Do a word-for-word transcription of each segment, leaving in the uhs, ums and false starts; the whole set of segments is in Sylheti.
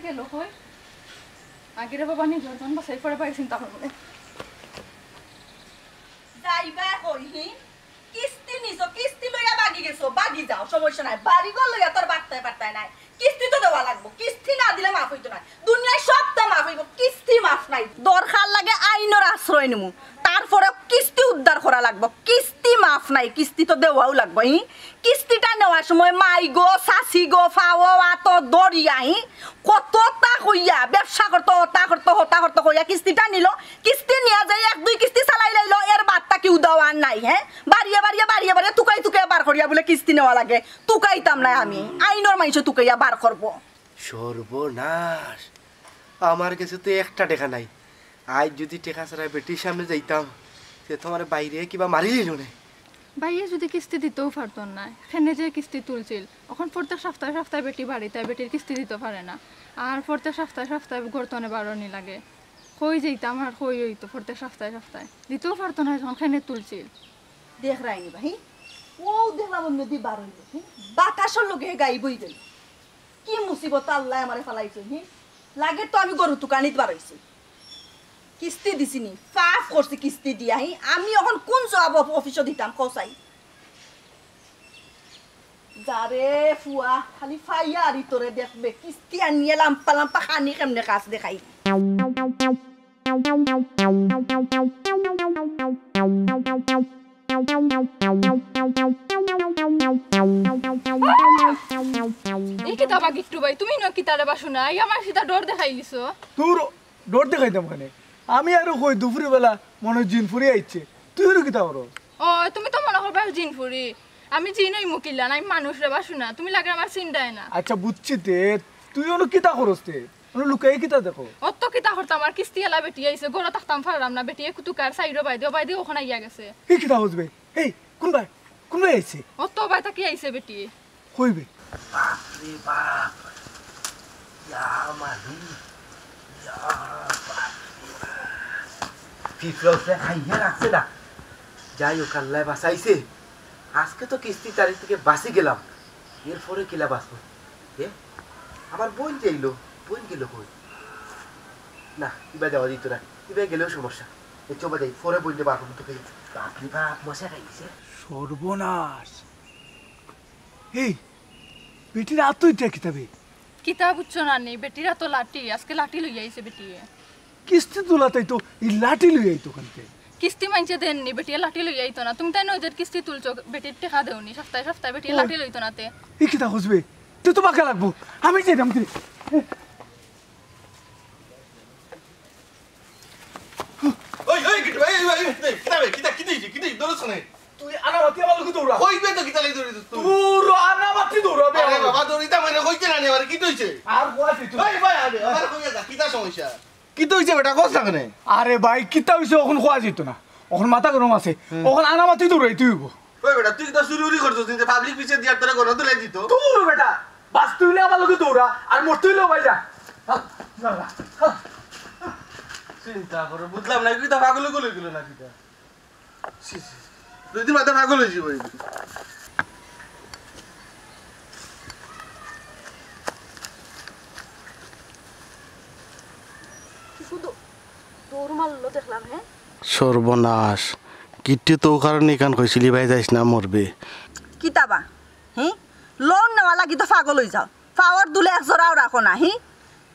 গেল কই? আগে রে বাবা, নিজর জান বাঁচাই, পরে বায় চিন্তা করমু নে। যাইবা কই, হি? কিস্তি নিছো, কিস্তি লইয়া বাগি গেছো, বাগি যাও, সমস্যা নাই। বাড়ি ঘর লইয়া তো আর বাট্টায় বাট্টায় নাই, কিস্তি তো দেওয়া লাগবো, কিস্তি না দিলে মাফ অইতো না। দুনিয়ার সবতা মাফ অইবো, কিস্তি মাফ নাই। দরকার লাগে আইনর আশ্রয় নিমু, তারপরে কিস্তি উদ্ধার করা লাগবো, কিস্তি মাফ নাই, কিস্তি তো দেওয়াউ লাগবো। হি, কিস্তিটা নেওয়ার সময় মাই গো, চাচি গো, ফাও আতো ধরিয়া, হি, কততা কইয়া, ব্যবসা করতো, অতা করতো, হতা করতো কইয়া কিস্তিটা নিল। কিস্তি নিয়া যাই এক দুই কিস্তি চালাই লাইলো, এর বাদ থাকি উদাও আর নাই। হে, বাড়িয়ে বাড়িয়ে, বাড়িয়ে বাড়িয়ে, তুকাই তুকাই বার করিয়া বুলে কিস্তি নেওয়া লাগে। তুকাইতাম নায় আমি, আইনর মাইনষে তুকাইয়া বার করবো। সর্বনাশ, আমার গেছে তো একটা টেকা নাই। আইজ যুদি টেকা ছাড়া বেটির সামনে যাইতাম, তে তো আমারে বাইরে কিবা মারিলিলো নে। বাইয়ে যুদি কিস্তি দিতেউ পারতো নায়, কেনে যে কিস্তি তুলছিল, অখন প্রত্যেক সপ্তাহে সপ্তাহে বেটি বাড়িত আয়, বেটির কিস্তি দিতো পারে না। আর প্রত্যেক সপ্তাহে সপ্তাহে ঘর তনে বারনি লাগে। কই যাইতাম আর কই অইতো প্রত্যেক সপ্তাহে সপ্তাহে? দিতেউ পারতো নায় যখন, কেনে তুলছিল। দেখরায়নি বা, হি? অউ দেখলাম অউ নদী বার অইলো, হি? বাতাসর লগে গাইব অই গেল। কি মুসিবত আল্লায় আমারে ফালাইছে, হি? লাগে তো আমি গরু তুকানিত বার অইছি। কিস্তি দিছি নি, পাপ করছি কিস্তি দিয়া, হি? আমি অখন কুন জবাব অফ-, অফিসো দিতাম, কও চাই? যারে ফুয়া, খালি ফাইয়া আর ইতরে দেখবে, কিস্তি আনিয়া লাম্পা লাম্পা খানি কেমনে কাজ দেখাই। ই কিতা বা গিট্টু ভাই, তুমি ইনো কিতারে বাসো না? ই আমার সিধা ডর দেখাইলিছো। দূর, ডর দেখাইতাম কেনে? আমি আরো কই দুপুর বেলা মনো অয় জিন ফুরি আইছে, তুই আরো কিতা করস? ও, তুমি তো মনো করবায় জিন ফুরি। আমি জিন অইমু কিলা, আমি মানুষ রে বাসো না। তুমি লাগে আমার চিনরায় না। আচ্ছা, বুঝছি তে, তুই অনো কিতা করস তে? অনো লুকাই কিতা দেখো? অত কিতা করতাম, আর কিস্তি আলা বেটি আইছে, ঘরো থাকতাম পারলাম না, বেটিয়ে কুতুকার সাইডো বাইদে, বাইদে অখন আইয়া গেছে। ই কিতা কস বে? এই, কুন বায়? কুন বায় আইছে? অত বায় থাকি আইছে বেটিয়ে। কই বে? বাপ রে বাপ। ইয়া মালি। ইয়া বাপ রে বাপ। পিঁপড়া উঠে খাইয়া রাখছে না। যাই হোক, আল্লায় বাঁচাইছে। আজকে তো কিস্তি তারিখ থাকি বাঁচি গেলাম। এরপরে কিলা বাঁচবো? এ? আমার বইন যে আইলো, বইন গেল কই? না, ইবায় দেওয়া দিত না। ইবায় গেলেও সমস্যা। এ চোবা যাই, পরে বইনরে বার করবো তো খাই। বাপ রে বাপ, মশা খাইছে। সর্বনাশ। এই, বেটির আতো ইটা কিতা বে? কিতা বুঝছো না নি? বেটির আতো লাঠি, আজকে লাঠি লইয়া আইছে বেটিয়ে। কিস্তি তুলাত আইতো, ই লাঠি লইয়া আইতো কেনে? কিস্তি মাইনষে দেইন নি, বেটিয়ে লাঠি লইয়া আইতো না। তুমি তাইন অউ যে কিস্তি তুলছো, বেটির টেকা দেও নি, সপ্তাহে সপ্তাহে বেটিয়ে ও। লাঠি লইতো না তে। ই কিতা কস বে? তে তো বাকা লাগবো। আমি যাইরাম কিরে। ওই, ওই, কিতা, এই, এই, এই, এই, কিতা বে, কিতা, কিতা অইছে, কিতা অইছে, দৌড়ছ কেনে? তুই আনামাতি আমার লগে দৌড়া। কই বে তো কিতা লাগি দৌড়ি তুই? তোর আনামাতি দৌড়া বে আরে আমার। বাবা, দৌড়িতাম না, কইতে না নি, আবার কিতা অইছে? আর কওয়া যাইতো না। ওই ভাই, আরে, আবার কইয়া যা, কিতা সমস্যা? কিতা অইছে বেটা, কস না কেনে? আরে ভাই, কিতা অইছে, অখন কওয়া যাইতো না। অখন মাথা গরম আছে। হুম। অখন আনামাতি দৌড়াইতে অইবো। ওই বেটা, তুই কিতা চুরি উরি করছস নি যে পাবলিক পিছে দিয়া তোরে গলা তুলাই দিত? দূর বেটা, বাঁচতে অইলে আমার লগে দৌড়া, আর মরতে অইলে ভাই যা। হা, যা, যা। হা। চিন্তা করো, বুঝলাম না, কিতা পাগল অই গেল না কিতা? ছি, ছি, ছি। দুই দিন বাদে পাগল অই যাইবো। শুধু দৌড় মারলো দেখলাম, হ্যাঁ? সর্বনাশ। গিট্টু তো অউ কারণে ইখান কইছিলি, ভাই যাইস না, মরবে। কিতা বা? হি? লোন নেওয়া লাগি তো পাগল অই যাও। পাওর দুলে এক জোড়াও রাখো না, হি?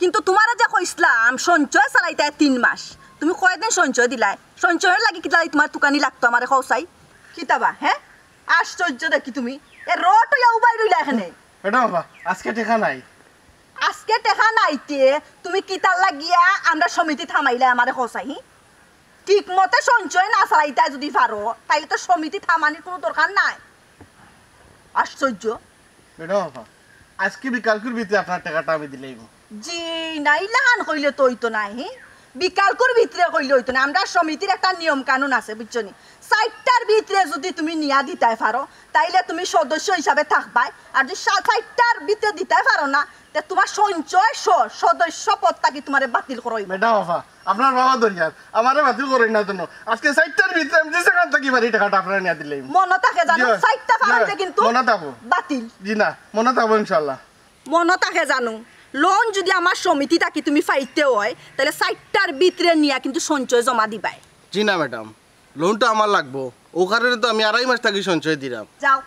কিন্তু তুমারে যে কইছলাম সঞ্চয় চালাইতায় তিন মাস, তুমি কয়দিন সঞ্চয় দিলায়? সঞ্চয়র লাগি কিতা লাগি তুমার তুকানি লাগতো আমারে কও চাই? কিতা বা, হে? আশ্চর্য দেখি তুমি, এ রট অইয়া উবাই রইলা এখানে। ম্যাডাম, আজকে টেকা নাই। আজকে টেকা নাই তে তুমি কিতার লাগিয়া আমরার সমিতি থামাইলায় আমারে কও চাই, হি? ঠিক মতে সঞ্চয় না চালাইতায় যুদি পারো, তাইলে তো সমিতি থামানির কুনু দরকার নাই। আশ্চর্য। ম্যাডাম, আজকে বিকালকুর ভিতরে আপনার টেকাটা আমি দিলাইমু। জি, না, ইলাখান কইলে তো অইতো নায়, হি? বিকালকুর ভিতরে কইলে অইতো নায়। আমরার সমিতির একটা নিয়ম কানুন আছে, বুঝছো নি? চাইরটার ভিতরে যুদি তুমি নিয়া দিতায় পারো, তাইলে তুমি সদস্য হিসাবে থাকবায়। আর যুদি সা-, চাইরটার ভিতরে দিতায় পারো না, তে তুমার সঞ্চয় স-, সদস্য পদ থাকি তুমারে বাতিল করা অইবো। ম্যাডাম আফা, আপনার বাবা দরিয়ার, আমারে বাতিল করইন না যেন। আজকে চাইরটার ভিতরে আমি যে যেখান থাকি পারি টেকাটা আপনারে নিয়া দিলাইমু। মনো থাকে জানো, জি, চাইরটা জি, পারাইলে কিন্তু মনো থাকবো। বাতিল। জি না, মনো থাকবো ইনশাআল্লাহ। মনো থাকে জানো, লোন যদি আমার সমিতি থাকি তুমি পাইতে অয়, তাইলে চাইরটার ভিতরে নিয়া কিন্তু সঞ্চয় জমা দিবায়। জি না ম্যাডাম, লোনটা আমার লাগবো, অউ কারণে তো আমি আড়াই মাস থাকি সঞ্চয় দিরাম। যাও,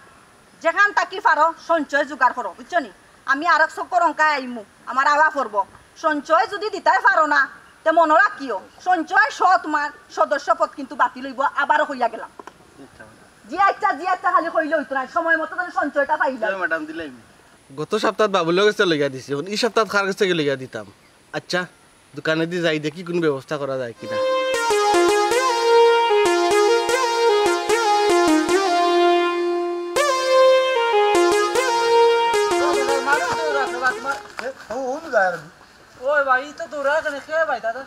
যেখান থাকি পারো সঞ্চয় জোগাড় করো, বুঝছো নি? আমি আরক চক্কর অংকায় আইমু, আমার আওয়া পড়বো। সঞ্চয় যদি দিতায় পারো না, তে মনো রাখিও, সঞ্চয় সহ তোমার সদস্য পদ কিন্তু বাতিল অইবো, আবারও কইয়া গেলাম। জি আচ্ছা, জি আচ্ছা, খালি কইলে অইতো নায়, সময় মতো যেন সঞ্চয়টা পাইলায়। ম্যাডাম, দিলাইমু। গত সপ্তাহত বাবুর লগে লইয়া দিছি, অখন ই সপ্তাহত কার গেছ থাকি লইয়া দিতাম? আচ্ছা, দোকানেদি যাই দেখি কুনু ব্যবস্থা করা যায় কিনা। ওই ভাই, ই তো দৌড়া কেনে? কে ভাই দাদা?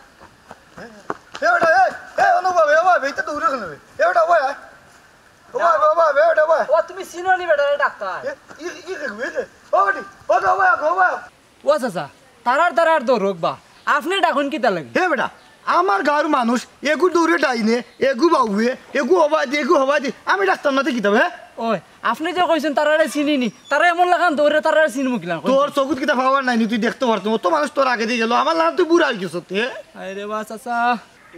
এ বেটা, এ, এ, অনু ভাই, এ ভাই, ইতা দৌড়া কেনে বে? এ বেটা, ভাই, আয়। ও ভাই, ও ভাই, এ বেটা, ভাই। ও, তুমি চিনো নি বেটা, এ ডাক্তার? এ, ই, ই কে গো, ই কে? ও বেটি, ও তো ভাই, ও ভাই। ও চাচা, তারার তারার দৌড় হোক বা, আপনে ডাকইন কিতা লাগি? হে বেটা, আমার গাঁওর মানুষ, এগু দৌড়ে ডাইনে, এগু বাউয়ে, এগু হবায়দি, এগু হবায়দি, আমি ডাকতাম না তে কিতা বে? ওই, আপনে যে কইছইন তারারে চিনি নি, তারা এমন লাখান দৌড়ে, তারারে চিনমু কিলা? তোর চকুত কিতা পাওয়ার নাই নি, তুই দেখতে পারতো না। অত মানুষ তোর আগেদি গেল, আমার লাখান তুই বুড়া অই গেছত, হে? আরে বা চাচা।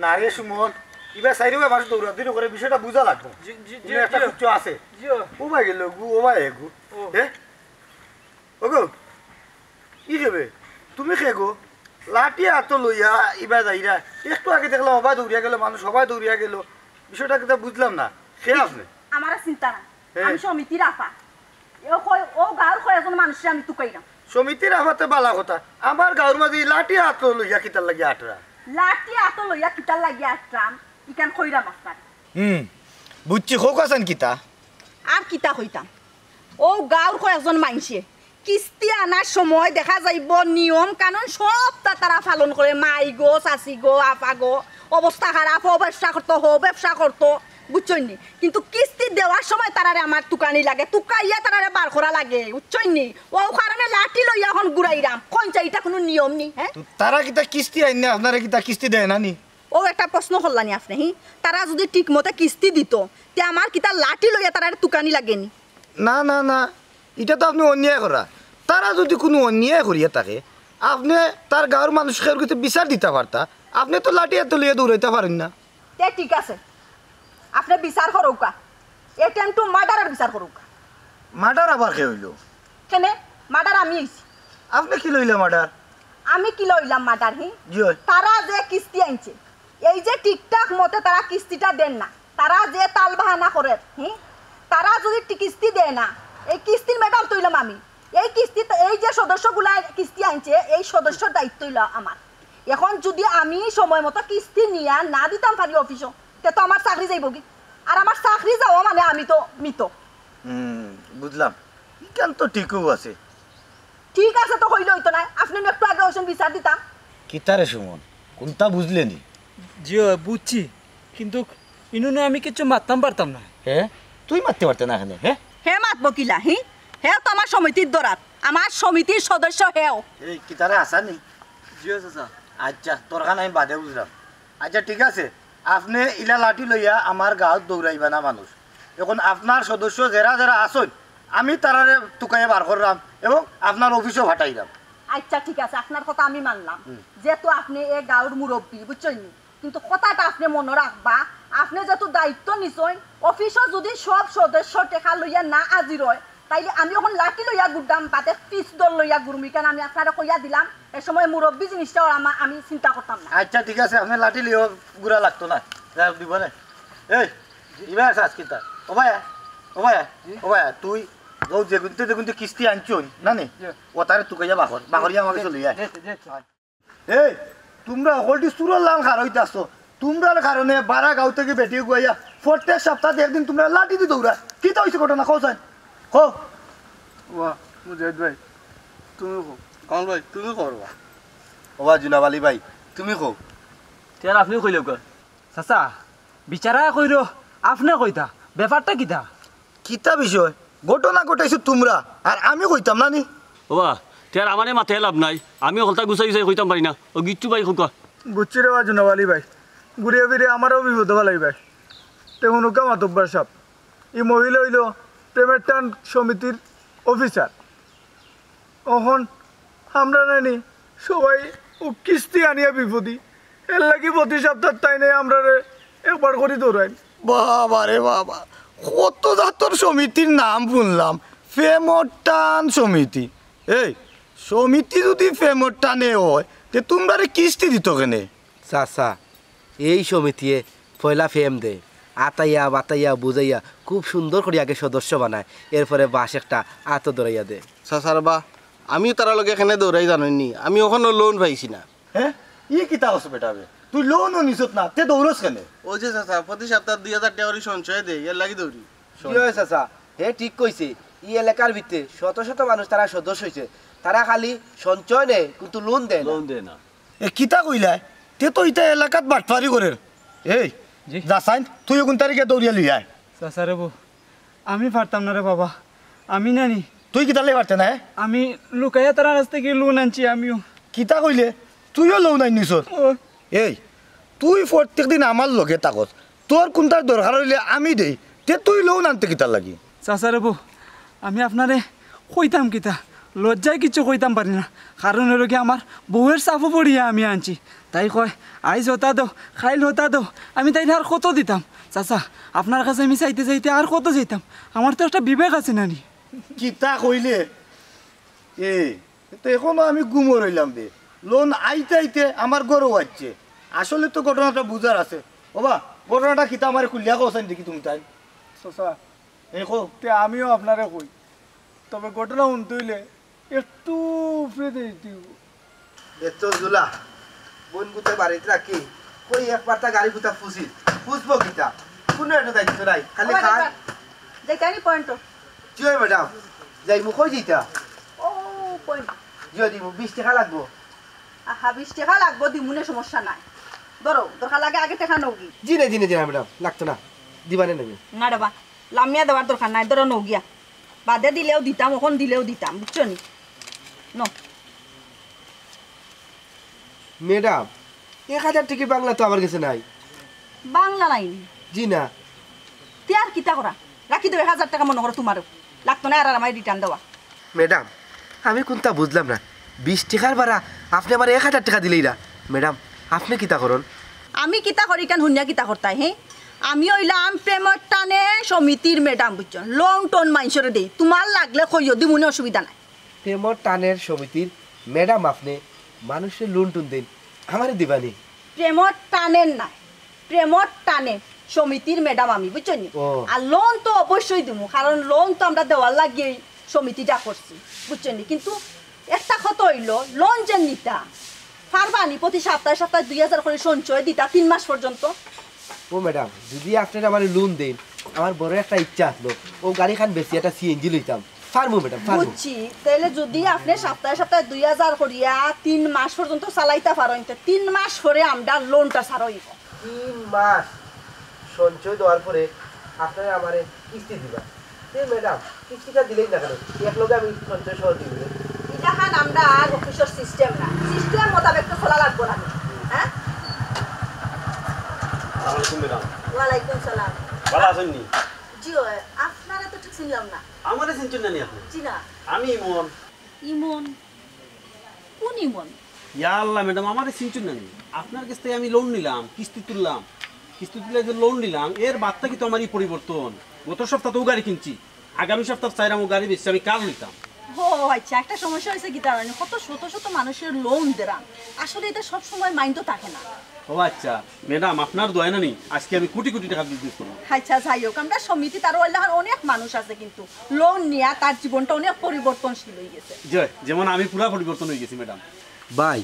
না রে সুমন, ইবা চাইরোবায় মানুষ দৌড়াদৌড়ি করে, বিষয়টা বুঝা লাগবো। জি, জি, জি, ইনো একটা জি। কিচ্ছু আছে। জি। ও ভাই গেল গু, ও ভাই গু। ও। হে? ওগো, ই কে বে? তুমি কে গো? লাঠি আতো লইয়া ইবা যাইরা। একটু আগে দেখলাম হবায় দৌড়িয়া গেল, মানুষ হবায় দৌড়িয়া গেল। বিষয়টা কিতা বুঝলাম না। কে আপনে? আমারে চিনতা না। হে। আমি সমিতির আফা। ও কয়, ও গাঁওর কয়জন মানুষরে আমি তুকাইরাম। সমিতির আফা তে বালা কথা। আমার গাঁওর মাঝে ই লাঠি আতো লইয়া কিতার লাগি আটরা? লাঠি আতো লইয়া কিতার লাগি আটরাম? ইখান কইরাম আপনারে। হুম, বুঝছি, কউক্কা চাইন কিতা? আর কিতা কইতাম? ও গাঁওর কয়জন মাইনষে কিস্তি আনার সময় দেখা যাইবো নিয়ম কানুন সবতা তারা পালন করে, মাই গো, চাচি গো, আফা গো, অবস্থা খারাপ, ও ব্যবসা করতো, হো ব্যবসা করতো, বুঝছইন নি? কিন্তু কিস্তি দেওয়ার সময় তারারে আমার তুকানি লাগে, তুকাইয়া তারারে বার করা লাগে, বুঝছইন নি? ও কারণে লাঠি লইয়া অখন ঘুরাইরাম। কইন চাই, ইটা কুনু নিয়ম নি, হে? তো তারা কিতা কিস্তি আইন না, আপনারে কিতা কিস্তি দেয় না নি? ও একটা প্রশ্ন করলা নি আপনে, হি? তারা যদি ঠিক মতে কিস্তি দিত, তে আমার কিতা লাঠি লইয়া তারারে তুকানি লাগে নি? না, না, না, ইটা তো আপনে অন্যায় করা। তারা যদি কুনু অন্যায় করিয়া থাকে, আপনে তার গাঁওর মানুষ কেউর কাছে বিচার দিতা পারতা, আপনে তো লাঠি আতো লইয়া দৌড়াইতা পারইন না। তে ঠিক আছে, আপনে বিচার করউক্কা, attempt to murder এর বিচার করউক্কা। Murder আবার কে অইলো? কেনে? Murder আমি অইছি। আপনে কিলা অইলা murder? আমি কিলা অইলাম murder, হি? জি অয়। তারা যে কিস্তি আনছে, এই যে ঠিকঠাক মতে তারা কিস্তিটা দেইন না, তারা যে তাল বাহানা করের, হি? তারা যদি টি-, কিস্তি দেয় না, এই কিস্তির madam তো অইলাম আমি। এই কিস্তি তো, এই যে সদস্যগুলা কিস্তি আনছে, এই সদস্যর দায়িত্ব অইলো আমার। এখন যদি আমি সময় মতো কিস্তি নিয়া না দিতাম পারি অফিসো, তে তো আমার চাকরি যাইবোগি। আর আমার চাকরি যাওয়া মানে আমি তো মৃত। হুম, বুঝলাম। ইখান তো ঠিকউ আছে। ঠিক আছে তো কইলে অইতো নায়, আপনে একটু আগে অইছেন বিচার দিতাম। কিতা রে সুমন, কুনতা বুঝলে নি? জি অয়, বুঝছি, কিন্তু ইনো নু আমি কিচ্ছু মাততাম পারতাম না। হে? তুই মাততে পারতে না কেনে, হে? হে মাতবো কিলা, হি? হে তো আমার সমিতির দরাত, আমার সমিতির সদস্য হেও। এই, কিতারে আসানি? জি অয় চাচা। আচ্ছা, তোর খান আমি বাদে বুঝলাম। আচ্ছা, ঠিক আছে, আপনে ইলা লাঠি লইয়া আমার গাঁওত দৌড়াইবা না মানুষ। এখন আপনার সদস্য যেরা যেরা আছইন, আমি তারারে তুকাইয়া বার কররাম এবং আপনার অফিসো পাঠাইরাম। আচ্ছা, ঠিক আছে, আপনার কথা আমি মানলাম। হুম। যেহেতু আপনে এ গাঁওর মুরব্বি, বুঝছইন নি? কিন্তু কথাটা আপনে মনো রাখবা, আপনে যেহেতু দায়িত্ব নিছইন, অফিসো যদি সব সদস্য টেকা লইয়া না হাজির অয়, তাইলে আমি অখন লাঠি লইয়া ঘুরতাম, বাদে পিস্তল লইয়া ঘুরমু, ইখান আমি আপনারে কইয়া দিলাম। এ সময় মুরব্বি জিনিসটা ওর আমা-, আমি চিন্তা করতাম না। আচ্ছা, ঠিক আছে, আপনে লাঠি লইয়া ঘুরা লাগতো না। যাই হোক, দিব না। এই, ইবার আজ কিতা? ও ভাইয়া, ও ভাইয়া, জি। ও ভাইয়া, তুই ও যেগুনতে যেগুনতে কিস্তি আনছইন, না নি? জি। ও তারে তুকাইয়া বাহর, বাহরিয়া আমার কাছে লইয়া আয়। জি, জি, জি। এই, তুমরা হকলটি চুরর লাখান খাড়া অইতাছো। তুমরার কারণে বারা গাঁও থাকি বেটি গুয়াইয়া প্রত্যেক সপ্তাহে একদিন তুমরা লাঠি দি দৌড়া। কিতা অইছে ঘটনা? কও চাই। কও। ওবা, মুজাহিদ ভাই, তুমি কও। কামাল ভাই, তুমি কও ওবা। ওবা, জুনাব আলী ভাই, তুমি কও। তে আর আপনে কইলে কর। চাচা, বিচারা কইরো, আপনে কইতা। ব্যাপারটা কিতা? কিতা বিষয়? ঘটনা ঘটাইছো তুমরা, আর আমি কইতাম না নি? ওবা, তে আর আমারে মাতে লাভ নাই, আমি হকলতা গুছাই গুছাই কইতাম পারি না। ও গিট্টু ভাই কউক্কা। বুঝছি রে বা জুনাব আলী ভাই, ঘুরিয়া ফিরিয়া আমারেও বিপদো ফালাইবায়। তে হুনুক্কা মাতব্বর সাব, ই মহিলা অইলো প্রেমের টান সমিতির অফিসার। অখন আমরা নানি সবাই অউ কিস্তি আনিয়া বিপদি। এরলাগি প্রতি সপ্তাহ তাইন আমরারে একবার করি দৌড়াইন। বাবা রে বাবা, কত জাতর সমিতির নাম হুনলাম, প্রেমর টান সমিতি। এই সমিতি যুদি প্রেমর টানে অয়, তে তুমরারে কিস্তি দিতো কেনে? চাচা, এই সমিতিয়ে পয়লা প্রেম দেয়, আতাইয়া বাতাইয়া বুঝাইয়া খুব সুন্দর করি আগে সদস্য বানায়, এরপরে বাঁশ একটা আতো ধরাইয়া দেয়। চাচার বা, আমিও তারার লগে কেনে দৌড়াই জানইননি, আমি অখনো লোন পাইছি না। হে, ই কিতা কস বেটা বে? তুই লোনও নিছত না, তে দৌড়স কেনে? অউ যে চাচা, প্রতি সপ্তাহ দুই হাজার টেকা করি সঞ্চয় দেয়, এরলাগি দৌড়ি। জি অয় চাচা, হে ঠিক কইছে। ই এলাকার ভিতরে শত শত মানুষ তারা সদস্য অইছে, তারা খালি সঞ্চয় নেয় কিন্তু লোন দেয় না। লোন দেয় না। এ কিতা কইলায়? তে তো ইতা এলাকাত বাটপারি করের। এই, জি। যা চাইন, তুই অগুন তারিখে দৌড়িয়া লই আয়। চাচা রে বো, আমি পারতাম না রে বাবা, আমি নানি। তুই কিতার লাগি পারতে না, হে? আমি লুকাইয়া তারার কাছ থাকি লোন আনছি আমিও। কিতা কইলে? তুইও লোন আইনছস? ও। এই, তুই প্রত্যেক দিন আমার লগে থাকস, তোর কুনটার দরকার অইলে আমি দেই, তে তুই লোন আনতে কিতার লাগি? চাচা রে বো, আমি আপনারে কইতাম কিতা, লজ্জায় কিচ্ছু কইতাম পারি না। কারণ অইলো গি আমার বউয়ের চাপো পড়িয়া আমি আনছি। তাই কয়, "আইজ হতা দেও, কাইল হতা দেও।" আমি তাইরে আর কত দিতাম? চাচা, আপনার কাছে আমি চাইতে চাইতে আর কত চাইতাম? আমার তো একটা বিবেক আছে নানি। কিতা কইলে? এ, তো অখনো আমি গুমো রইলাম বে। লোন আইতে আইতে আমার ঘরও আইছে। আসলে তো ঘটনাটা বুঝার আছে। ওবা, ঘটনাটা কিতা আমারে খুলিয়া কওছাইন দেখি তুমি তাই। চাচা, এ কও। তে আমিও আপনারে কই, তবে ঘটনা হুনতে অইলে একটু উপরে দিয়ে দিব। এত জুলা, বোন গুতে বাড়িত রাখি, কই এক পাতা গাড়ি গুতা ফুসিল, ফুসবো কিতা? কোনো একটা দায়িত্ব নাই, খালি ওই খান। দেখেন, যেখানে পয়েন্ট। জি অয় ম্যাডাম, যাইমু কই যাইতা? ও, পয়েন্ট। জি অয় দিমু, বিশ টেকা লাগবো। আহা, বিশ টেকা লাগবো, দিমুনে, সমস্যা নাই। ধরো, দরকার লাগে আগে টেকা নেওগি। জি না, জি না, জি না ম্যাডাম, লাগতো না, দিবানে নেবে। না রে বা, লামিয়া দেওয়ার দরকার নাই, ধরো নেওগিয়া। বাদে দিলেও দিতাম, অখন দিলেও দিতাম, বুঝছো নি? নো। ম্যাডাম, এক হাজার টেকা বাংলা তো আমার গেছে নাই। বাংলা নাই নি? জি না। তে আর কিতা করা? রাখি দেও এক হাজার টেকা মনো করো তুমারও। লাগতো না আর, আর আমারে রিটার্ন দেওয়া। ম্যাডাম, আমি কুনতা বুঝলাম না। বিশ টেকার ভাড়া আপনে আমারে এক হাজার টেকা দিলাইরা। ম্যাডাম, আপনে কিতা করইন? আমি কিতা করি, ইখান হুনিয়া কিতা করতায়, হে? আমি অইলাম প্রেমর টানে সমিতির ম্যাডাম, বুঝছো? লোন টোন মাইনষরে দেই। তুমার লাগলে কইও, দিমুনে, অসুবিধা নাই। প্রেমর টানের সমিতির ম্যাডাম আপনে, মানুষরে লোন টোন দেইন, আমারে দিবানি? প্রেমর টানের নায়, প্রেমর টানে সমিতির ম্যাডাম আমি, বুঝছো নি? ও। আর লোন তো অবশ্যই দিমু, কারণ লোন তো আমরা দেওয়ার লাগিয়াউ সমিতিটা করছি, বুঝছো নি? কিন্তু একটা কথা অইলো, লোন যে নিতা, পারবানি প্রতি সপ্তাহে সপ্তাহে দুই হাজার করি সঞ্চয় দিতা তিন মাস পর্যন্ত? ও ম্যাডাম, যুদি আপনে আমারে লোন দেইন, আমার বড় একটা ইচ্ছা আছিল, অউ গাড়িখান বেচিয়া একটা সিএনজি লইতাম। পারমু ম্যাডাম, পারমু। বুঝছি, তাইলে যুদি আপনে সপ্তাহে সপ্তাহে দুই হাজার করিয়া তিন মাস পর্যন্ত চালাইতা পারইন, তে তিন মাস পরে আমরার লোনটা ছাড়া অইবো। তিন মাস সঞ্চয় দেওয়ার পরে আপনারা আমারে কিস্তি দিবা। তে ম্যাডাম, কিস্তিটা দিলাইন না কেনে? একলগে আমি সঞ্চয় সহ দিমু। ইটাখান আমরার অফিসর সিস্টেম না, সিস্টেম মোতাবেক তো চলা লাগবো না, হ্যাঁ? আসসালামু আলাইকুম ম্যাডাম। ওয়ালাইকুম সালাম। ভালা আছইন নি? জি অয়, আপনারে তো ঠিক চিনলাম না। আমারে চিনছইন না নি আপনে? জি না। আমি ইমন। ইমন? কুন ইমন? ইয়া আল্লাহ ম্যাডাম, আমারে চিনছইন না নি? আপনার গেছ থাকি আমি লোন নিলাম, কিস্তি তুললাম, কিস্তি তুলিয়া যে লোন নিলাম, এর বাদ থাকি তো আমার ই পরিবর্তন। গত সপ্তাহ তো অউ গাড়ি কিনছি, আগামী সপ্তাহ চাইরাম অউ গাড়ি বেচিয়া আমি কার লইতাম। ও আচ্ছা, একটা সমস্যা অইছে কিতা জানি, কত শত শত মানুষরে লোন দেরাম, আসলে ইটা সব সময় মাইন্ডো থাকে না। ও আচ্ছা, ম্যাডাম, আপনার দোয়ায় না নি, আজকে আমি কোটি কোটি টেকার বিজনেস করমু। আচ্ছা, যাই হোক, আমরার সমিতিত আরো অইলাখান অনেক মানুষ আছে কিন্তু লোন নিয়া তার জীবনটা অনেক পরিবর্তনশীল অইগেছে। জি, যেমন আমি পুরা পরিবর্তন অইগেছি ম্যাডাম। ভাই,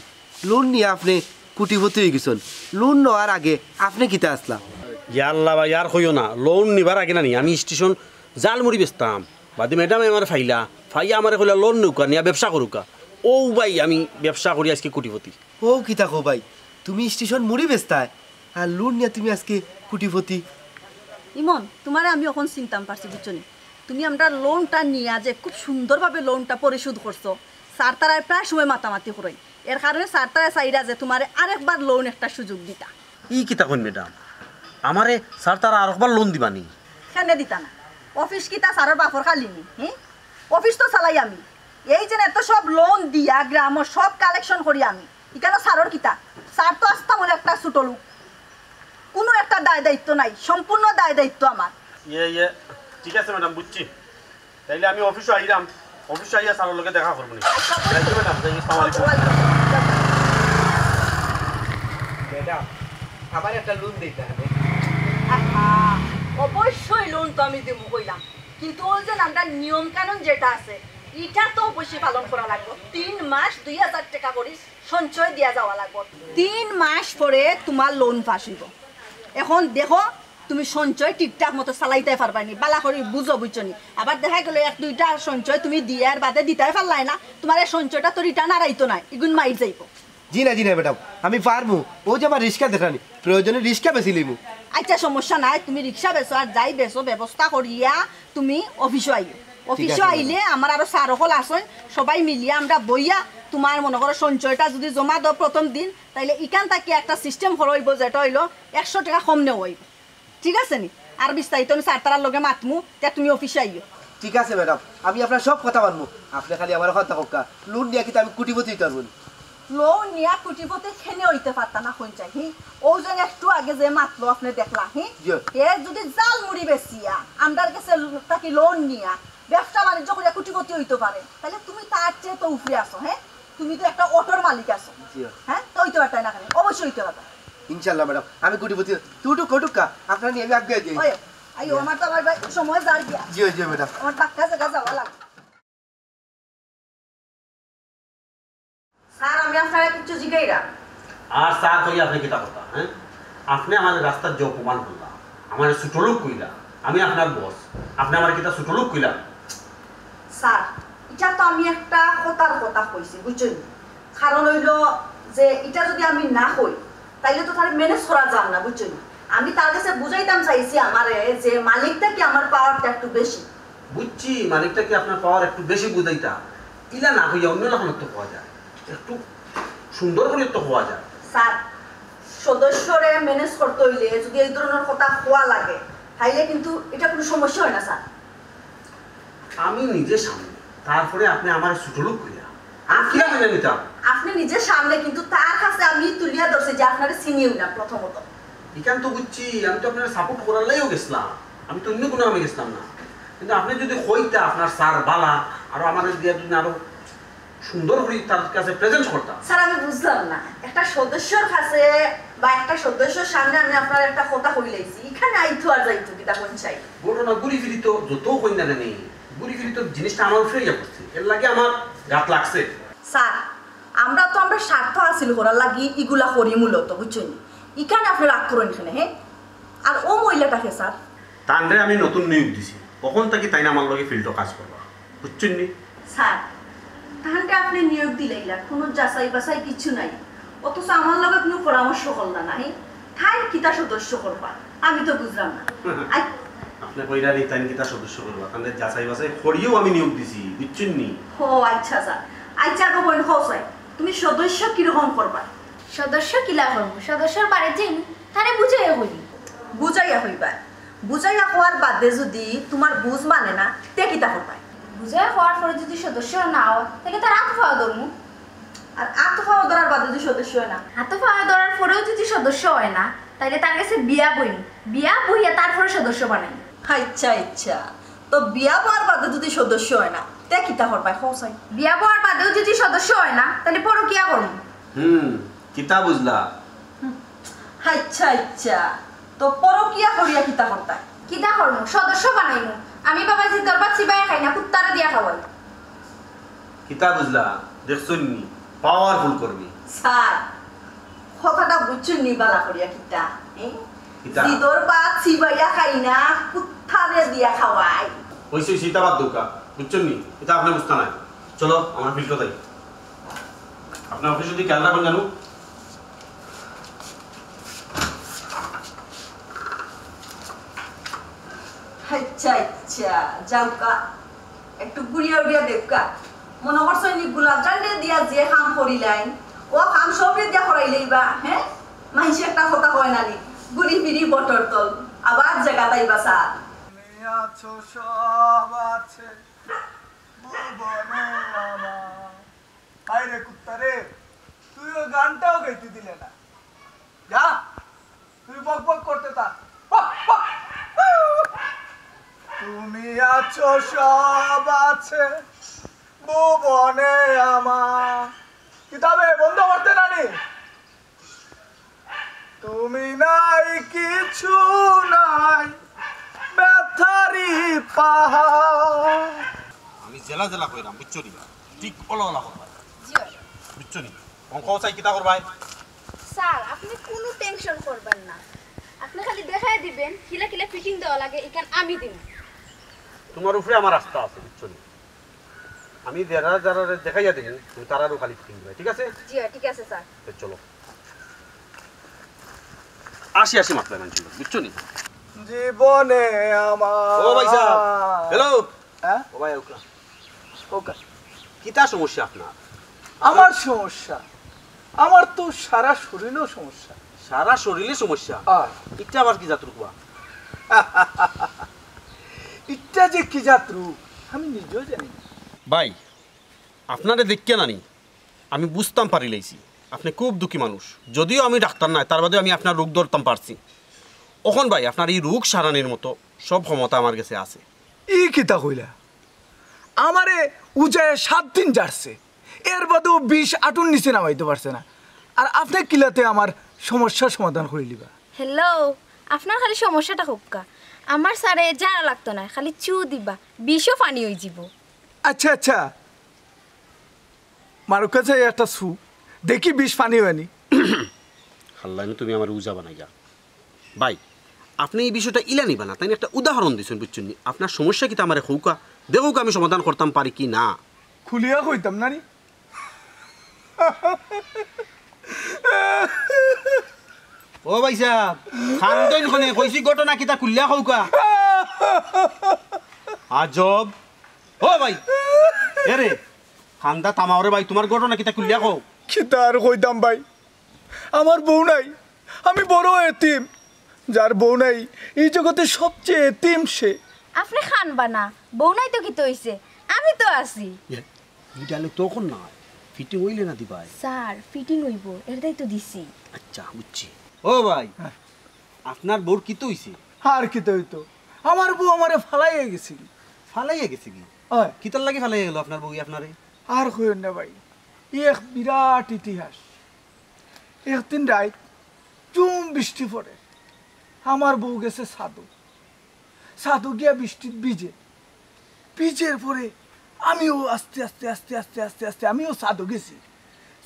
লোন নিয়া আপনে কোটিপতি অইগেছইন, লোন নেওয়ার আগে আপনে কিতা আছলা? ইয়া আল্লাহ ভাই, আর কইও না, লোন নিবার আগে না নি আমি স্টেশন ঝালমুড়ি বেচতাম, বাদে ম্যাডামে আমারে পাইলা, পাইয়া আমারে কইলা লোন নেউক্কা, নিয়া ব্যবসা করউক্কা। অউ ভাই, আমি ব্যবসা করি আজকে কোটিপতি। অউ কিতা কও ভাই, তুমি স্টেশন মুড়ি বেচতায়, আর লোন নিয়া তুমি আজকে কোটিপতি। ইমন, তুমারে আমি অখন চিনতাম পারছি, বুঝছো নি? তুমি আমরার লোনটা নিয়া যে খুব সুন্দরভাবে লোনটা পরিশোধ করছো, স্যার তারায় প্রায় সময় মাতামাতি করইন, এর কারণে স্যার তারায় চাইরা যে তুমারে আরেকবার লোন একটা সুযোগ দিতা। ই কিতা কইন ম্যাডাম, আমারে স্যার তারা আরেকবার লোন দিবা নি? কেনে দিতা না? অফিস কিতা স্যারর বাপর খালি নি? হি? অফিস তো চালাই আমি। এই যে এত সব লোন দিয়া গ্রামর সব কালেকশন করি আমি, ইখানো স্যারর কিতা? স্যার তো আস্তা মনে একটা ছোট লোক, কোনো একটা দায় দায়িত্ব নাই, সম্পূর্ণ দায় দায়িত্ব আমার। ইয়ে ইয়ে, ঠিক আছে ম্যাডাম, বুঝছি। তাইলে আমি অফিসো আইরাম, অফিসো আইয়া স্যারর লগে দেখা করবো নি। যাইছি ম্যাডাম, যাই, আসসালামু আলাইকুম। ম্যাডাম, আমার একটা লোন দিতে হবে। আহা, অবশ্যই লোন তো আমি দিমু কইলাম, কিন্তু ওই যে আমরা নিয়ম কানুন যেটা আছে, এটা তো অবশ্যই পালন করা লাগবো। তিন মাস দুই হাজার টাকা করি সঞ্চয় দিয়া যাওয়া লাগবো। তিন মাস পরে তোমার লোন পাস হইব। এখন দেখো, তুমি সঞ্চয় ঠিকঠাক মতো চালাইতে পারবায় নি, বালা করি বুঝো, বুঝছো নি? আবার দেখা গেল এক দুইটা সঞ্চয় তুমি দিয়ার বাদে দিতে পারলায় না, তোমার এই সঞ্চয়টা তো রিটার্ন আর আইতো না, ইগুন মাইর যাইব। জি না, জি না ম্যাডাম, আমি পারমু। ও যে আমার রিক্সা দেখানি, প্রয়োজনে রিক্সা বেচি লিমু। আচ্ছা, সমস্যা নাই, তুমি রিক্সা বেচো আর যাই বেচো, ব্যবস্থা করিয়া তুমি অফিসো আইও। অফিসো আছে, আইলে আমার আরো স্যার অকল আছইন, সবাই মিলিয়া আমরা বইয়া তোমার মনে করো সঞ্চয়টা যদি জমা দাও প্রথম দিন, তাইলে ইখান থাকি একটা সিস্টেম করা হইব, যেটা হইলো একশো টাকা কম নেওয়া হইব, ঠিক আছে নি? আর বিস্তারিত আমি স্যার তারার লগে মাতমু, তে তুমি অফিসে আইও। ঠিক আছে ম্যাডাম, আমি আপনার সব কথা মানমু। আপনি খালি আমার কথা কক্কা, লোন নিয়ে কিন্তু আমি কোটিপতি হইতে পারবো না। লোন নিয়া কোটিপতি কেনে হইতে পারতা না কোন চাই, হি? ও যে একটু আগে যে মাতলো আপনি দেখলা, হি? জি। এ যদি জাল মুড়ি বেচিয়া আমরার কাছে থাকি লোন নিয়া ব্যবসা বাণিজ্য করিয়া কোটিপতি হইতে পারে, তাহলে তুমি তার চেয়ে তো উপরে আছো, হ্যাঁ? তুমি তো একটা অটোর মালিক আছো, জি। হ্যাঁ? তো হইতে পারতাই না কেনে? অবশ্যই হইতে পারতা। ইনশাল্লাহ ম্যাডাম, আমি কোটিপতি হইতে, তুই একটু কটুক্কা, আপনার নিয়ে আমি আগে যাই। ওই, আইও, আমার তো আবার ভাই সময় যার গিয়া, জি, জি ম্যাডাম। আমার পাক্কা জায়গা যাওয়া লাগবে। স্যার, আমি আপনারে কিছু জিগাইরা। আর স্যার কইয়া আপনি কিতা কথা, হ্যাঁ? আপনি আমার রাস্তার যে অপমান করলা, আমার ছোট লোক কইলা, আমি আপনার বস, আপনি আমার কিতা ছোট লোক কইলা? স্যার, এটা তো আমি একটা কথার কথা কইছি, বুঝছেন? কারণ হইলো যে এটা যদি আমি না কই, তাইলে তো তারে ম্যানেজ করা যান না, বুঝছেন? আমি তার কাছে বুঝাইতাম চাইছি আমারে যে মালিক থাকি আমার পাওয়ারটা একটু বেশি। বুঝছি, মালিক থাকি আপনার পাওয়ার একটু বেশি বুঝাইতা, ইলা না কইয়া অন্য রকম তো কওয়া যায়, একটু সুন্দর করে তো কওয়া যায়। স্যার, সদস্যরে ম্যানেজ করতে হইলে যদি এই ধরনের কথা কওয়া লাগে, তাইলে কিন্তু এটা কোনো সমস্যা হয় না স্যার। আমি নিজে সামনে, তারপরে আপনি আমার ছোট লোক কইলা, আমি কিলা মেনে নিতাম? আপনি নিজে সামনে, কিন্তু তার কাছে আমি তুলিয়া ধরছি যে আপনারে চিনিও না প্রথমত। ইখান তো বুঝছি, আমি তো আপনার সাপোর্ট করার লাগিও গেছিলাম, আমি তো অন্য কোনো আমি গেছিলাম না। কিন্তু আপনি যদি কইতা আপনার স্যার বালা, আরো আমার দিয়া যদি আরো সুন্দর করে তার কাছে প্রেজেন্ট করতাম। স্যার, আমি বুঝলাম না, একটা সদস্যর কাছে বা একটা সদস্যর সামনে আমি আপনার একটা কথা কইলাইছি, এখানে আইতো আর যাইতো কিতা কোন চাই? ঘটনা ঘুরি ফিরি তো যত কই না কেন, ঘুরি ফিরি তো জিনিসটা আমার উপরে ইয়ে করছে, এর লাগে আমার গাত লাগছে। স্যার, আমরা তো আমরা স্বার্থ হাসিল করার লাগি ইগুলা করি মূলত, বুঝছেন? এখানে আপনি রাগ করেন কেনে, হ্যাঁ? আর ও মহিলাটাকে স্যার? তানরে আমি নতুন নিয়োগ দিছি, অখন থাকি তাইন আমার লগে ফিল্ডো কাজ করবা, বুঝছেন নি? স্যার, তানরে আপনি নিয়োগ দিলাইলা, কোনো যাচাই বাছাই কিছু নাই, অথচ আমার লগে কোনো পরামর্শ করলা না, হ্যাঁ? তাইন কিতা সদস্য করবা, আমি তো বুঝলাম না। আই- আপনি কইরা নি তাইন কিতা সদস্য করবা, তানরে যাচাই বাছাই করিয়াউ আমি নিয়োগ দিছি, বুঝছেন নি? ও আচ্ছা স্যার, আচ্ছা গো বইন, কও চাই, তুমি সদস্য কিরকম করবা? সদস্য কিলা করবো? সদস্যর বাড়িত যাইমু, তারে বুঝাইয়া কইমু। বুঝাইয়া কইবা, বুঝাইয়া কওয়ার বাদে যদি তোমার বুঝ মানে না, তে কিতা করবায়? বুঝাইয়া কওয়ার পরে যদি সদস্য না হয়, তাইলে তার আতো পাও ধরমু। আর আতো পাও ধরার বাদে যদি সদস্য হয় না? আতো পাও ধরার পরেও যদি সদস্য হয় না, তাইলে তার কাছে বিয়া বইমু, বিয়া বইয়া তারপরে সদস্য বানাইমু। আচ্ছা আচ্ছা, তো বিয়া হওয়ার বাদে যদি সদস্য হয় না, তে কিতা করবায়, কও চাই? বিয়া হওয়ার বাদেও যদি সদস্য হয় না, তাইলে পরকিয়া করমু। হুম, কিতা বুঝলা? আচ্ছা আচ্ছা, তো পরকিয়া করিয়া কিতা করতায়? কিতা করমু? সদস্য বানাইমু। আমি বাবা জিদর ভাত চিবাইয়া খাই না, কুত্তারে দিয়া খাওয়াই। কিতা বুঝলা? দেখছইন নি, পাওয়ারফুল কর্মী। স্যার, কথাটা বুঝছইন নি বালা করিয়া কিতা? হ্যাঁ? কিতা? জিদর ভাত চিবাইয়া খাই না, কুত্তারে দিয়া খাওয়াই। অইছে, অইছে, ইতা বাদ দেউক্কা, বুঝছইন নি? ইতা আপনি বুঝতা নায়। চলো, আমরা ফিল্ডো যাই। আপনার অফিস যদি খেয়াল রাখবেন জানো। আচ্ছা আচ্ছা, যাউক্কা, একটু ঘুরিয়া উড়িয়া দেউক্কা। মনো করছইন নি গোলাপ জানরে দিয়া যে কাম করিলাইন, ও কাম সবরে দিয়া করাইলাইবা, হ্যাঁ? মাইনষে একটা কথা কয় না নি, ঘুরি ফিরি বটর তল, আবার জাগাত আইবা স্যার। আছো সব আছে ভুবনে আছে ভুবনে আমার। কিতাবে বন্ধ করতে নানি? তুমি নাই কিছু নাই, ব্যথারি পাহাড়। আমি জেলা জেলা কইরাম, বুঝছো নি? ঠিক ওলা ওলা করবা। জি অয়। বুঝছো নি? অঙ্ক চাই কিতা করবায়? স্যার, আপনে কুনু টেনশন করবেন না। আপনে খালি দেখাই দিবেন, কিলা কিলা ফিটিং দেওয়া লাগে, ইখান আমি দিমু। তোমার উপরে আমার আস্থা আছে, বুঝছো নি? আমি যারা যারা দেখাইয়া দিমু, তুমি তারারও খালি ফিটিং দিবায়, ঠিক আছে? জি অয়, ঠিক আছে স্যার। তো চলো। আসি, আসি, মাতলায় মানছি, বুঝছো নি? জীবনে আমার ও ভাই সাহেব, হ্যালো। হ্যাঁ? ও ভাই, ওকা। ওকা। কিতা সমস্যা আপনার? আমার সমস্যা? আমার তো সারা শরীরেও সমস্যা। সারা শরীরে সমস্যা? আর ইটা আবার কি জাত রোগ বা? ইটা যে কি জাত রোগ, আমি নিজেও জানি না। ভাই, আপনারে দেখিয়া নানি, আমি বুঝতাম পারিলাইছি, আপনে খুব দুঃখী মানুষ। যদিও আমি ডাক্তার নায়, তার বাদে আমি আপনার রোগ ধরতাম পারছি। অখন ভাই, আপনার ই রোগ সারানির মতো সব ক্ষমতা আমার গেছে আছে। ই কিতা কইলা? আমারে উজায় সাত দিন জারছে, এর বাদেও বিষ আটুর নিচে নামাইতো পারছে না। আর আপনে কিলাতে আমার সমস্যার সমাধান করিলিবা? হ্যালো, আপনার খালি সমস্যাটা কউক্কা। আমার স্যারে জারা লাগতো নায়, খালি চু দিবা, বিষও পানি অইযিবো। আচ্ছা, আচ্ছা, মারুক্কা চাই একটা চু, দেখি বিষ পানি অয়নি। হাল্লাইনু, তুমি আমারে উজা বানাইলা। ভাই, আপনে ই বিষয়টা ইলা নিবা না, তাইন একটা উদাহরণ দিছইন, বুঝছইন নি? আপনার সমস্যা কিতা আমারে কউক্কা, দেখউক্কা আমি সমাধান করতাম পারি কি না। খুলিয়া কইতাম নানি? ও ভাই সাহেব, কান্দইন কেনে? কইছি ঘটনা কিতা, খুলিয়া কউক্কা। আজব। ও ভাই, এরে, কান্দা থামাও রে ভাই, তোমার ঘটনা কিতা, খুলিয়া কও। কিতা আর কইতাম ভাই, আমার বউ নাই, আমি বড় এতিম। যার বউ নাই, ই জগতে সবচেয়ে এতিম সে। আপনে কানবা না, বউ নাই তো কিতা অইছে, আমি তো আছি। এ, ই ডায়লগ তো অখন না, ফিটিং অইলে না দিবায়। স্যার, ফিটিং অইবো, এরদাই তো দিছি। আচ্ছা, বুঝছি। ও ভাই, হ্যাঁ। আপনার বউর কিতা অইছে? আর কিতা অইতো, আমার বউ আমারে ফালাইয়া গেছেগি। ফালাইয়া গেছেগি? অয়। কিতার লাগি ফালাইয়া গেলো আপনার বউ আপনারে? আর কইন না ভাই, ই এক বিরাট ইতিহাস। একদিন রাইত জুম বৃষ্টি পড়ে, আমার বউ গেছে ছাদো, ছাদো গিয়া বৃষ্টিত ভিজে, ভিজের পরে আমিও আস্তে আস্তে আস্তে আস্তে আস্তে আস্তে আমিও ছাদো গেছি।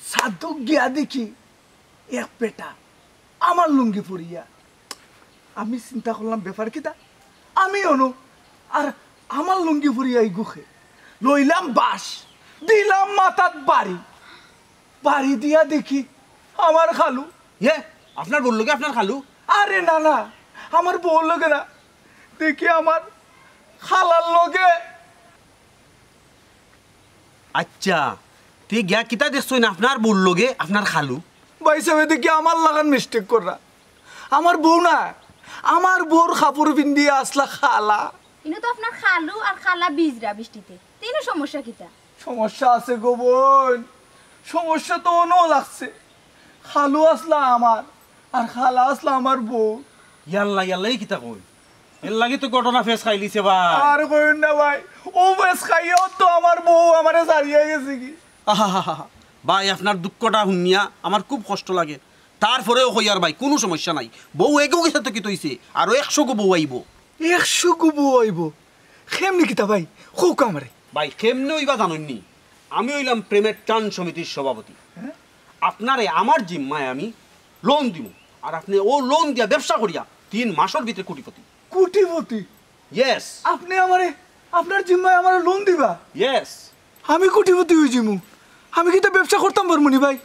ছাদো গিয়া দেখি এক বেটা আমার লুঙ্গি পরিয়া। আমি চিন্তা করলাম, ব্যাপার কিতা? আমি অনো, আর আমার লুঙ্গি পরিয়া ইগু কে। লইলাম বাঁশ, দিলাম মাথাত বাড়ি। বাড়ি দিয়া দেখি আমার খালু। ইয়ে, আপনার বউর লগে আপনার খালু? আরে না না, আমার বউর লগে না, দেখি আমার খালার লগে। আচ্ছা, তে গিয়া কিতা দেখছইন, আপনার বউর লগে আপনার খালু? ভাই সাহেব, দেখি আমার লাখান মিস্টেক কররা। আমার বউ না, আমার বউর কাপড় পিন্দিয়া আছলা খালা। ইনো তো আপনার খালু আর খালা ভিজরা বৃষ্টিতে, তে ইনো সমস্যা কিতা? সমস্যা আছে গো বইন, সমস্যা তো অনো লাগছে। খালু আছলা আমার, আর খালা আছলা আমার বউ। ইয়াল্লা, ইয়াল্লা, ই কিতা কইন? এর লাগি তো ঘটনা ফেস খাইলিছে ভাই। আর কইন না ভাই, অউ ফেস খাইয়াও তো আমার বউ আমারে ছাড়িয়া গেছেগি। আহাহাহা। ভাই, আপনার দুঃখটা হুনিয়া আমার খুব কষ্ট লাগে। তারপরেও কইয়ার ভাই, কুনু সমস্যা নাই। বউ এগু গেছে তো কিতা অইছে, আরো একশো গু বউ আইবো। একশো গু বউ আইবো? কেমনে কিতা ভাই? কউক্কা আমারে। ভাই, কেমনে অইবা জানইন নি? আমি অইলাম প্রেমের টান সমিতির সভাপতি। হ্যাঁ? আপনারে আমার জিম্মায় আমি লোন দিমু, আর আপনে অউ লোন দিয়া ব্যবসা করিয়া তিন মাসর ভিতরে কোটিপতি। কোটিপতি? ইয়েস। আপনে আমারে, আপনার জিম্মায় আমারে লোন দিবা? ইয়েস। আমি কোটিপতি অইযিমু। আমি কিতা ব্যবসা করতাম পারমু নি ভাই?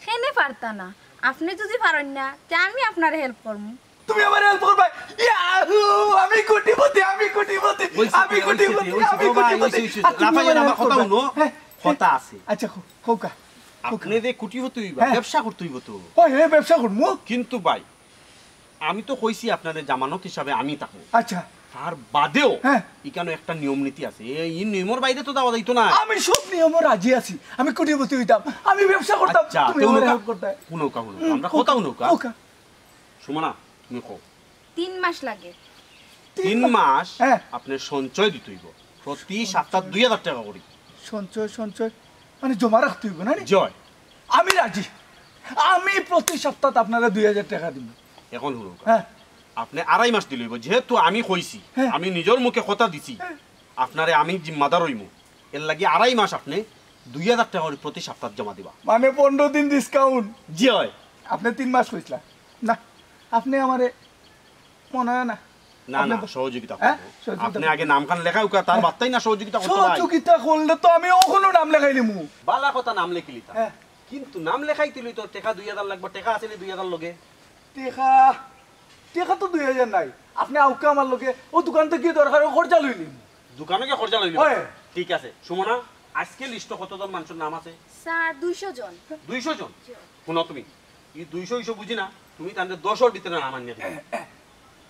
কেনে পারতা না? আপনে যুদি পারইন না, তে আমি আপনারে হেল্প করমু। তুমি আমারে হেল্প করবায়? ইয়াহু! আমি কোটিপতি, আমি কোটিপতি, অইছে, আমি অইছে, কোটিপতি, অইছে, আমি ও ভাই, কোটিপতি। অইছে, অইছে। আর তুমি লাফাইয়া আমারে লাফা, হেল্প কথা করবায়? হুনো, হ্যাঁ, কথা আছে। আচ্ছা, কও, কউক্কা। আপনে যে কোটিপতি অইবা, হ্যাঁ। ব্যবসা করতে অইবো তো। ওই, হে, ব্যবসা করমু। কিন্তু ভাই, আমি তো কইছি আপনারে জামানত হিসাবে আমি থাকমু। আচ্ছা। তার বাদেও হ্যাঁ। ইখানো একটা নিয়ম নীতি আছে। এই, ই নিয়মর বাইরে তো যাওয়া যাইতো না। আমি সব নিয়মো রাজি আছি। আমি কোটিপতি অইতাম। আমি ব্যবসা করতাম। আচ্ছা, তুমি তে আমারে হুনউক্কা, হেল্প করতায়। হুনউক্কা, হুনউক্কা। হুম, আমরা কউক্কা, কথা হুনউক্কা। কউক্কা। সুমনা, তুমি কও। তিন মাস লাগে। তিন মাস হ্যাঁ। আপনে সঞ্চয় দিতে অইবো, প্রতি সপ্তাহ দুই হাজার টেকা করি। সঞ্চয়, সঞ্চয়, মানে জমা রাখতে অইবো না নি? জি অয়। আমি রাজি, আমি প্রতি সপ্তাহ আপনারে দুই হাজার টেকা দিমু। এখন হুনউক্কা, হ্যাঁ। আপনে আড়াই মাস দিলে অইবো, যেহেতু আমি কইছি, হ্যাঁ। আমি নিজর মুখে কথা দিছি, হ্যাঁ। আপনারে আমি জিম্মাদার অইমু, এর লাগি আড়াই মাস আপনে দুই হাজার টেকা করি প্রতি সপ্তাহ জমা দিবা। মানে পনরো দিন discount? জি অয়। আপনে তিন মাস কইছলা না, আপনে আমারে মনে অয় না। না, আপনে না, ব-, সহযোগিতা হ্যাঁ? করবো। সহযোগিতা আপনে করবো। আগে নামখান লেখাউক্কা, তার বাদে না সহযোগিতা করতে অয়। সহযোগিতা করলে তো আমি অখনো নাম লেখাইলিমু। বালা কথা নাম লেখিলিতা। হ্যাঁ। কিন্তু নাম লেখাইতে অইলে তো টেকা দুই হাজার লাগবো, টেকা আছে নি দুই হাজার লগে? টেকা, টেকা তো দুই হাজার নাই। আপনে আউক্কা আমার লগে, অউ দোকান থাকি দরকার অয় খরচা লইলিমু। দোকানো গিয়া খরচা লইলিমু? অয়। ঠিক আছে। সুমনা, আজকে list-ও কতজন মানষর নাম আছে? স্যার, দুইশো জন। দুইশো জন? জি। হুনো তুমি, ই দুইশো ইশো বুঝি না, তুমি তানরে দশর ভিতরে নাম আনিয়া দিবা।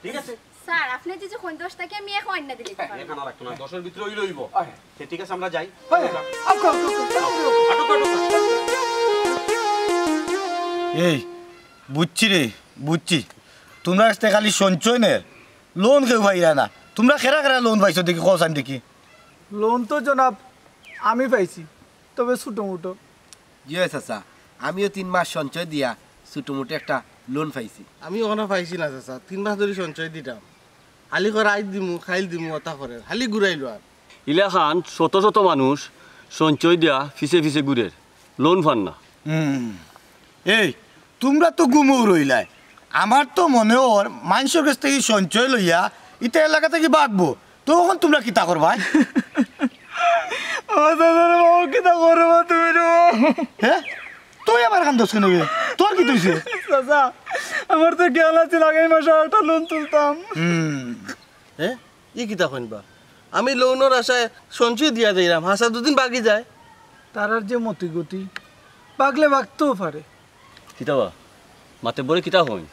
ঠিক আছে? স্যার, আপনে যে যে কইন দশ থাকি আমি একও আনিয়া দিলে দিতে পারমু। এখানে রাখতো না, দশর ভিতরে অইলে অইবো। আয়। তে ঠিক আছে, আমরা যাই। আয়, আউক্কা, আউক্কা, আউক্কা, আউক্কা। আটুক, আটুক। এই, বুঝছি রে, বুঝছি। তুমরার কাছ থাকি খালি সঞ্চয় নের, loan কেউ পাইরা না। তুমরা কেরা কেরা loan পাইছো দেখি, কও চাইন দেখি। Loan তো জনাব আমি পাইছি, তবে ছোটো মোটো। জি অয় চাচা, আমিও তিন মাস সঞ্চয় দিয়া ছোটো মোটো একটা loan পাইছি। আমি অখনো পাইছি না চাচা, তিন মাস ধরি সঞ্চয় দিতাম। খালি কয় আইজ দিমু, কাইল দিমু, অতা করের। খালি ঘুরাইলো আর। ইলাখান শত শত মানুষ সঞ্চয় দিয়া পিছে পিছে ঘুরের, loan পার না। হুম। এই, তুমরা তো ঘুমো রইলায়। আমার তো মনে অর মানষর কাছ থাকি সঞ্চয় লইয়া ইতা এলাকা থাকি ভাগবো। তখন তুমরা কিতা করবায়? ও দাদা রে, ও কিতা করবা তুমি রে? হে? তুই আবার কান্দস কেনে বে? তোর কিতা অইছে? চাচা, আমার তো খেয়াল আছিল আগামী মাসে একটা loan তুলতাম। হুম। হে? ই কিতা কইন বা? আমি loan-র আশায় সঞ্চয় দিয়া যাইরাম, হাছা দুদিন বাগি যায়। তারার যে মতিগতি, বাগলে বাগতেও পারে। কিতা বা? মাতব্বরে কিতা কইন?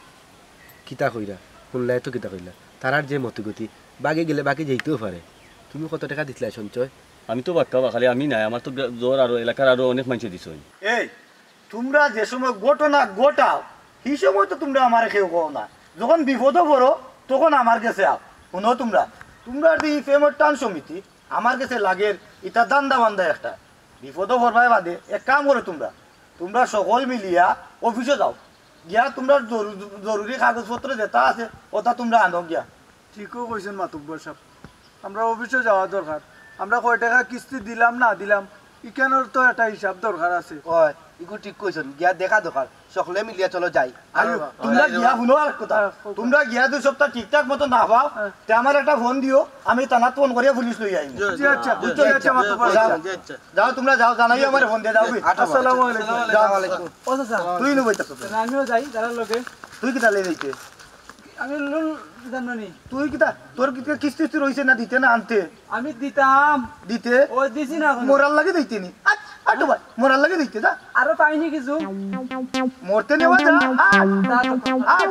কিতা কইরা? হুনলায় তো কিতা কইলা? তারার যে মতিগতি, বাগি গেলে বাগি যাইতেও পারে। তুমি কত টেকা দিছলায় সঞ্চয়? আমি তো বাক্কা বা, খালি আমি নায়, আমার তো গ-, জোর আরো এলাকার আরো অনেক মানষে দিছইন। এই, তুমরা যে সময় ঘটনা ঘটাও, হি সময় তো তুমরা আমারে কেউ কও না। যখন বিপদো পড়ো, তখন আমার গেছে আও। হুনো তুমরা, তুমরার যে ই প্রেমর টান সমিতি, আমার গেছে লাগের ইতা ধান্দা বান্দা একটা। বিপদো পড়বায় বাদে এক কাম করো তুমরা, তুমরা সকল মিলিয়া অফিসো যাও, গিয়া তুমরার জরু-, জরুরি কাগজপত্র যেতা আছে, অতা তুমরা আনো গিয়া। ঠিকউ কইছইন মাতব্বর সাব, আমরা অফিসো যাওয়া দরকার। আমরা কয় টেকা কিস্তি দিলাম না দিলাম, ইখানর তো একটা হিসাব দরকার আছে। অয়, ইগু ঠিক কইছইন, গিয়া দেখা দরকার। সকলে মিলিয়া চলো যাই। আইও, আইও, তুমরা আইও। গিয়া হুনো আর কথা। হ্যাঁ, কও। তুমরা গিয়া দুই সপ্তাহ ঠিকঠাক মতো না পাও, হ্যাঁ। তে আমারে একটা ফোন দিও, আমি থানাত ফোন করিয়া পুলিশ লইয়া আইমু। জি, আচ্ছা, বুঝছো? জি, আচ্ছা, মাতব্বর। যাও। জি, আচ্ছা। যাও, তুমরা যাও, জানাইও আমারে ফোন দিয়া যাও। আচ্ছা, আসসালামু আলাইকুম। যাও। ওয়ালাইকুম। ও চাচা। তুই নু বইতাছ। আমিও যাই, তারার লগে। তুই কিতা লই যাইতে? আমি loan জানো নি। তুই কিতা, তোর কিতা কিস্তি টিস্তি রইছে না দিতে না আনতে? আমি দিতাম। দিতে? ও দিছি না এখনো। মরার লাগি দিতে নি। আট, আট ভাই, মরার লাগি দিতে যা। আরো পাইনি কিছু। মরতে নেওয়া যা। আট, যা তো। আট।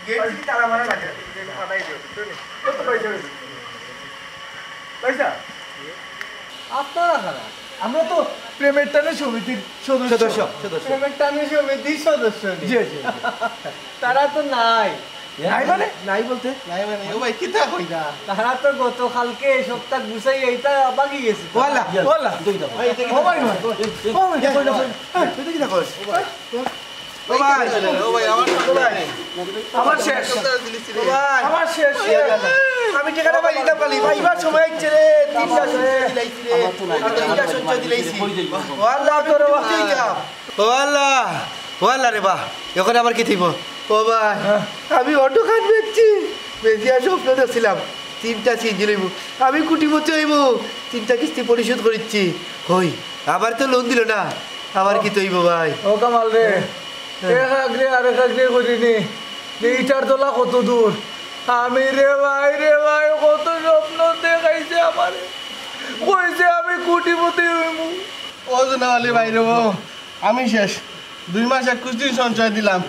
গেট থেকে তালা মারা লাগে। গেট ফাটাই দিও, বুঝছো নি? কত পয়সা হয়েছে? পয়সা? আপনারা খারাপ। আমরা তো প্রেমের টানে সমিতির সদস্য। সদস্য, সদস্য। প্রেমের টানে সমিতির সদস্য নি। জি, জি, জি। তারা তো নাই। নাই মানে? নাই বলতে? নাই মানে, ও ভাই, কিতা কইরা? তারা তো গতকালকে সপ্তাহ গুছাই এইটা বাকি গেছে। ওয়াল্লা, ওয়াল্লা। ও ভাই, ও ভাই, ও ভাই, এই, তুই কিতা কইস? ও ভাই, ও ভাই, আমার, ও ভাই, আমার শেষ। ও ভাই, আমার শেষ। আমি টেকাটা পাই দিতাম খালি। ভাই, এবার সময় আইছে রে, তিনটা সঞ্চয় দিলাইছি রে। তিনটা সঞ্চয় দিলাইছি। ও আল্লাহ, তোর বাবা। ও আল্লাহ, ও আল্লাহ রে বা, এখন আবার কিতা অইবো? ও ভাই, আমি অটো খান বেচছি, বেচিয়া স্বপ্ন দেখছিলাম, তিনটা সিএনজি লইমু, আমি কোটিপতি অইমু, তিনটা কিস্তি পরিশোধ করিচ্ছি। হই, আবার তো লোন দিল না, আবার কিতা অইবো ভাই? ও কামাল রে, হ্যাঁ। এক আগরে আরেক আগরে করিনি, যে ইটার তলা কত দূর। আমি রে ভাই, রে ভাই, কত স্বপ্ন দেখাইছে আমারে, কইছে আমি কোটিপতি অইমু। ও জোনাল আলী ভাই রে, ও আমি শেষ। দুই মাস একুশ দিন সঞ্চয় দিলাম,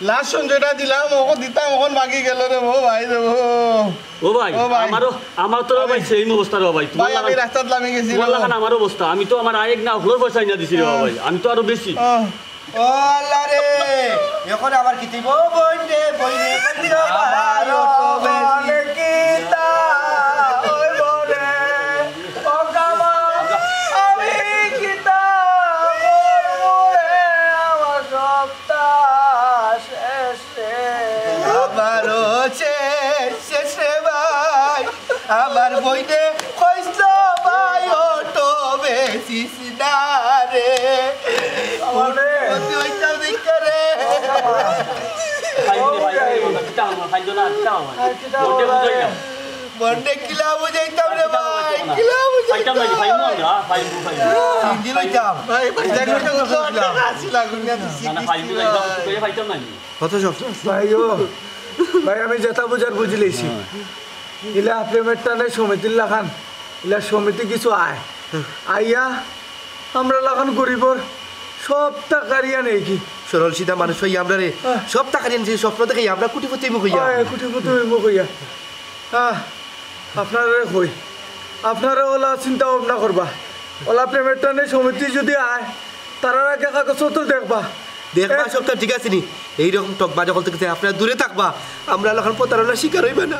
লাস্ট সঞ্চয়টা দিলাম, অখন দিতাম, অখন বাকি গেল রে, ও ভাই রে, ও। ও ভাই, ও ভাই। আমারও, আমার তো রে ভাই, same অবস্থা রে ভাই। তোমার ভাই, আমি লাখান, রাস্তাত লামি গেছি তোমার রে। লাখান আমার অবস্থা। আমি তো আমার আয়েক না হকলর পয়সা আইনা দিছি রে হ্যাঁ। ভাই। আমি তো আরো বেশি। হ্যাঁ। ও আল্লাহ রে, অখন আবার কিতা অইবো? বইন রে, বইন রে, বইন রে, ভাই, ও বইন রে। কিতা অইবো রে? ও কামা, আমি কিতা করবো রে? আমার সবটা শেষ রে। আমারও শেষ, শেষ রে ভাই। আমার বইনে কইছিল ভাই, অটো বেচিস না রে। আমার বন্ধু হইতাম দেখতে রে। খাইতো না, খাইতো না, খাইতো না। বন্ধে বুঝাই না। বন্ধে কিলা বুঝাইতাম রে ভাই, কিলা বুঝাইতাম? খাইতাম না, খাইতাম না, খাইতাম, খাইতাম। সিঙ্গেল হইতাম। ভাই, ভাই, ভাই, ভাই, ভাই, ভাই, আসি লাগুন না, না, না, খাইতাম না, খাইতাম না, খাইতাম না। কত সব ভাই ও, ভাই, আমি যেটা বুঝার বুঝি লইছি। ইলা প্রেমের টানে সমিতির লাখান, ইলা সমিতি কিছু আয়। আইয়া আমরা লাখান গরিবর সব টাকা রিয়া নেই কি? সরল সিধা মানুষ হই আমরা রে, হ্যাঁ। সব টাকা রিয়া নিছি, স্বপ্ন দেখি আমরা কোটিপতি মুখ হইয়া। হ্যাঁ, কোটিপতি হইমু কইয়া। হ্যাঁ, আপনারা কই, আপনারা ওলা চিন্তা ভাবনা করবা। ওলা প্রেমের টানে সমিতি যদি আয়, তারার আগে কাগজপত্র দেখবা। দেখবা, এ- সবটা ঠিক আছে নি? এইরকম ঠকবাজ হকল থাকি আপনারা দূরে থাকবা, আমরা এখন প্রতারণার শিকার হইবা না।